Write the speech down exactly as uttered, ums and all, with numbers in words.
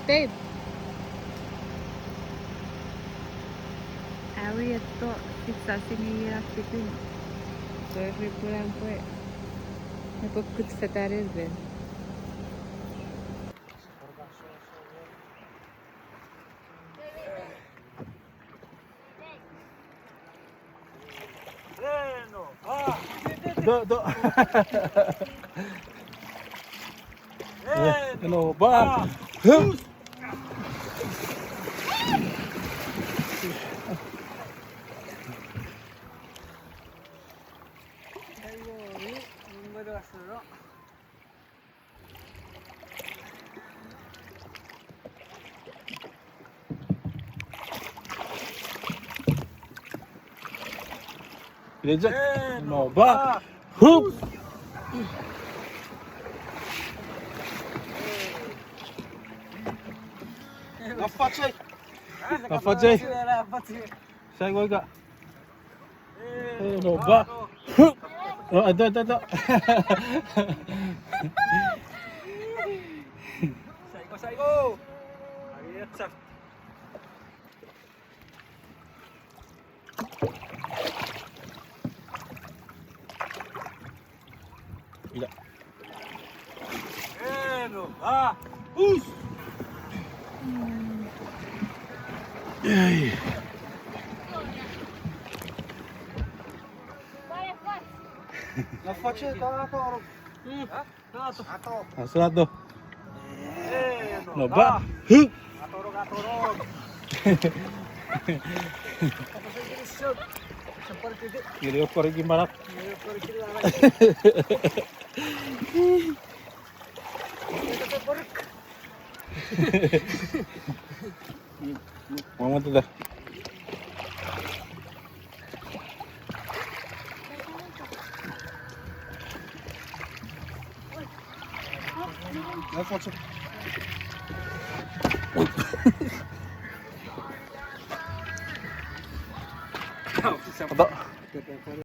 Babe. Awi etto, sisa singi ina fitu. Pwe ripunan pwe. Epwe kut fetanen ben. Do, do. Eh, no, ba. Ile chok. No, ba. Hup. Nafachei. Nafachei. Sai woi ka. Eh, no, ba. Hup. No, eto, eto, eto. Sai ko, sai ko. Ai, etsa. Ila. Eh, no. Ah. Us. Ei. Nafache, ta, ta, ta. Hmm. Asato. No, ba. Hu. Kiri okori ki manak. Mama tuta.